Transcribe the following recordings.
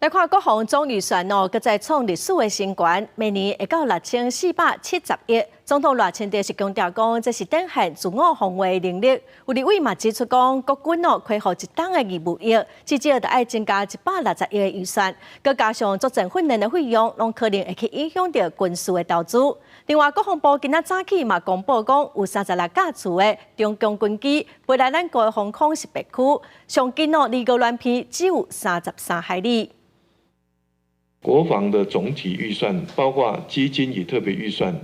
來看國防總預算哦，閣再創歷史的新高，明年會到6470億。總統賴清德是強調講，這是展現自我防衛能力。有立委嘛指出講，國軍哦恢復一冬的義務役，至少著愛增加160億的預算，閣加上作戰訓練的費用，攏可能會去影響著軍事的投資。另外，國防部今仔早起嘛公布講，有36架次的中共軍機飛來咱國的防空識別區，上近哦離鵝鑾鼻只有33海里。國防的總體預算，包括基金與特別預算，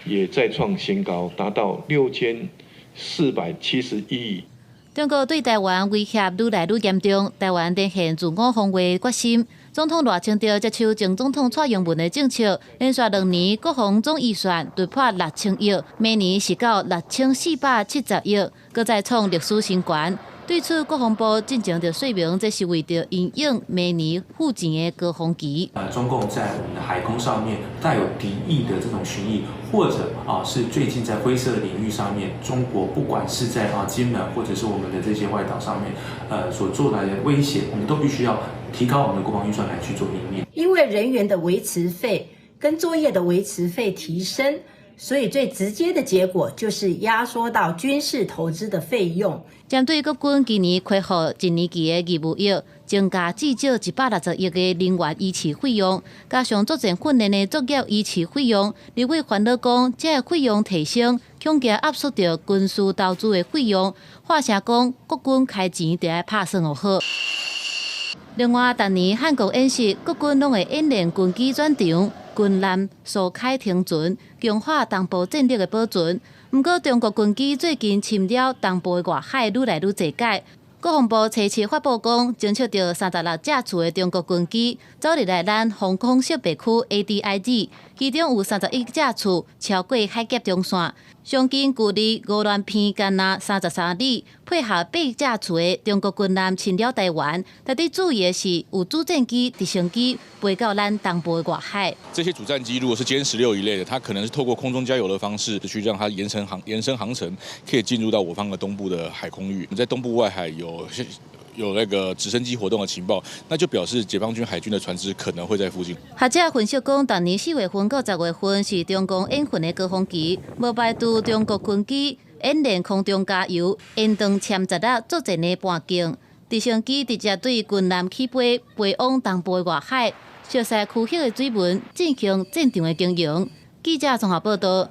也再創新高，達到6471億。中國對台灣威脅愈來愈嚴重，台灣展現自我防衛決心。總統賴清德接手前總統蔡英文的政策，連續2年國防總預算突破6000億，明年是到6470億，閣再創歷史新高。對此，國防部進前就說明，這是為著因應明年付錢的高峰期。中共在我們的海空上面帶有敵意的這種巡弋，或者啊是最近在灰色領域上面，中國不管是在啊金門或者是我們的這些外島上面，所做來的威脅，我們都必須要提高我們的國防預算來去做因應。因為人員的維持費跟作業的維持費提升，所以最直接的結果就是壓縮到軍事投資的費用。針對國軍今年恢復一年期的義務役，增加至少160億的人員維持費用，加上作戰訓練的作業維持費用，立委煩惱講，這個費用提升，恐驚壓縮著軍事投資的費用。話聲講，國軍開錢著愛拍算好。另外，逐年漢光演習，國軍攏會演練軍機轉場、軍艦疏開停船，強化東部戰力的保存。毋過，中國軍機最近侵擾東部的外海愈來愈濟擺。國防部初七發布講，偵測著36架次的中國軍機走入來咱防空識別區 ADIZ，其中有31架次超過海峽中線，上近距離鵝鑾鼻干焦33里，配合8架次的中國軍艦侵擾台灣。特別注意的是，有主戰機、直升機飛到咱東部的外海。這些主戰機如果是殲16一類的，它可能是透過空中加油的方式，去讓它延伸航程，可以進入到我方的東部的海空域。在東部外海有那個直升機活動的情報，那就表示解放軍海軍的船隻可能會在附近。學者分析講，逐年4月份到10月份是中共演訓的高峰期，無排除中國軍機演練空中加油、延長潛在作戰的半徑。直升機直接對軍艦起飛，飛往東部的外海，熟悉區域的水文，進行戰場的經營。記者綜合報道。